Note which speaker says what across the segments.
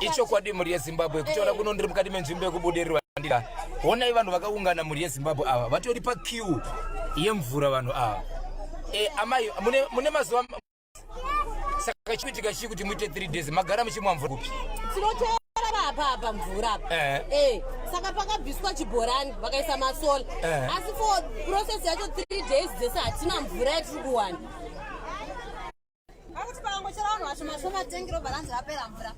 Speaker 1: Ichokwadi mhuri yeZimbabwe kutaura eh. kuno ndiri mukati menzvimbo yekubudirira ndira. Honai vanhu vakaungana mhuri yeZimbabwe ava vatori pa queue yemvura vanhu ava. Eh, amai mune, mune mazuva saka chikuitika chii kuti muite 3 days magara muchimwa mvura kupi?
Speaker 2: Tinochera apa apa mvura apa. Eh. Eh, saka pakabviswa chibhorani vakaisa masola. Eh. Asi for process yacho 3 days dzese hatina mvura yatiri kuwana. Akuti pakangochera vanhu vashoma shoma tengi robva ranzi rapera mvura.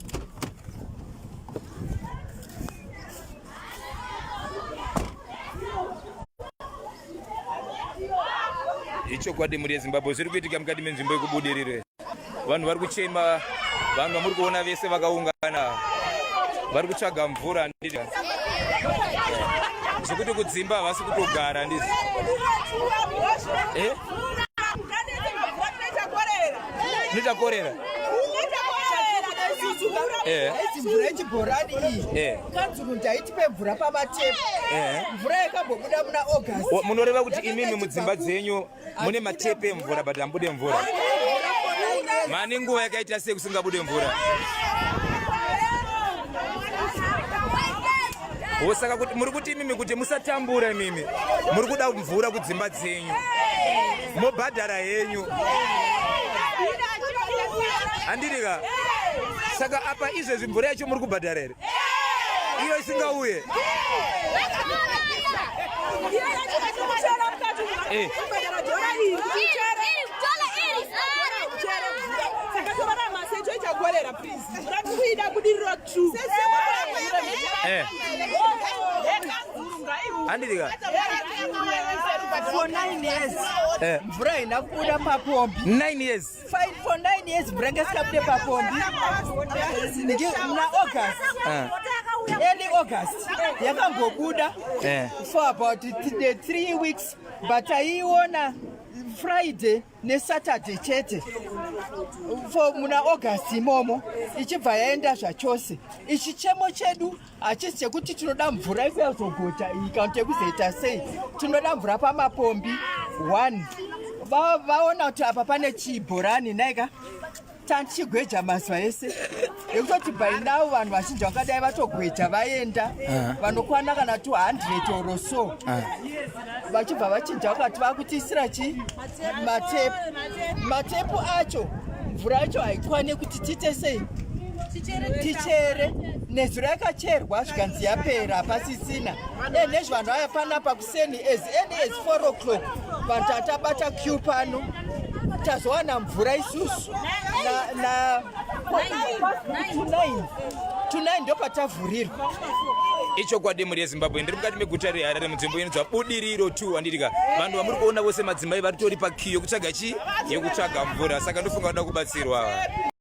Speaker 1: Ichokwadi mhuri yeZimbabwe zviri kuitika mukati menzvimbo yekubudiriro. Vanhu vari kuchema, vanhu vamuri kuona vese vakaungana vari kutsvaga mvura handiti zvekuti kudzimba havasi kutogara handiti eh? Inoita korera.
Speaker 3: Eh. Mvura yechibhorani iyi eh. kanzuru ndaitipe mvura pamatepu eh. mvura yakambobuda muna August.
Speaker 1: Munoreva kuti imimi mudzimba dzenyu mune matepe emvura but hambude mvura. Mane nguva yakaita sei kusingabude mvura? Saka kuti muri kuti imimi kuti musatambura imimi muri kuda mvura kudzimba dzenyu mobhadhara henyu handiri ka saka apa izvezvi mvura yacho muri kubhadhara here iyo isingauye
Speaker 4: Eh.
Speaker 1: Eh. Andika.
Speaker 3: For 9 years.
Speaker 1: Eh.
Speaker 3: Mvura haina kubuda papombi.
Speaker 1: 9 years.
Speaker 3: Fine for 9 years mvura ngesikabude papombi. Muna August.
Speaker 1: Eh.
Speaker 3: Early August yakambobuda
Speaker 1: eh.
Speaker 3: for about the 3 weeks but aiona Friday nesaturday chete for muna august imomo ichibva yaenda zvachose ichi chemo chedu hachisi chekuti tinoda mvura yekuyazogocha iyi kana kuti yekuzoita sei tinoda mvura pamapombi one vaona kuti apa pane chibhorani naika tandichigweja mazuva ese ekutoti by now vanhu vazhinji vangadai vatogweja vaenda vanokwana kana 200 or so vachibva vachinja vakati vakutiisira chi matepu matepu acho mvura yacho haikwane kuti tiite sei tichere nezuro yakacherwa zvikanzi yapera hapasisina e nezvo vanhu vaya panapa kuseni as early as 4 o'clock vanhu tatabata q pano tazowana mvura isusu na to 9 ndopatavhurirwa
Speaker 1: ichokwadi mhuri yezimbabwe ndiri mukati meguta reharare munzvimbo inonzwa budiriro 2 handitika vanhu vamuri kuona vose madzimai varitori pakiyo yekutsvaga chii yekutsvaga mvura saka ndofunga vanoda kubatsirwa.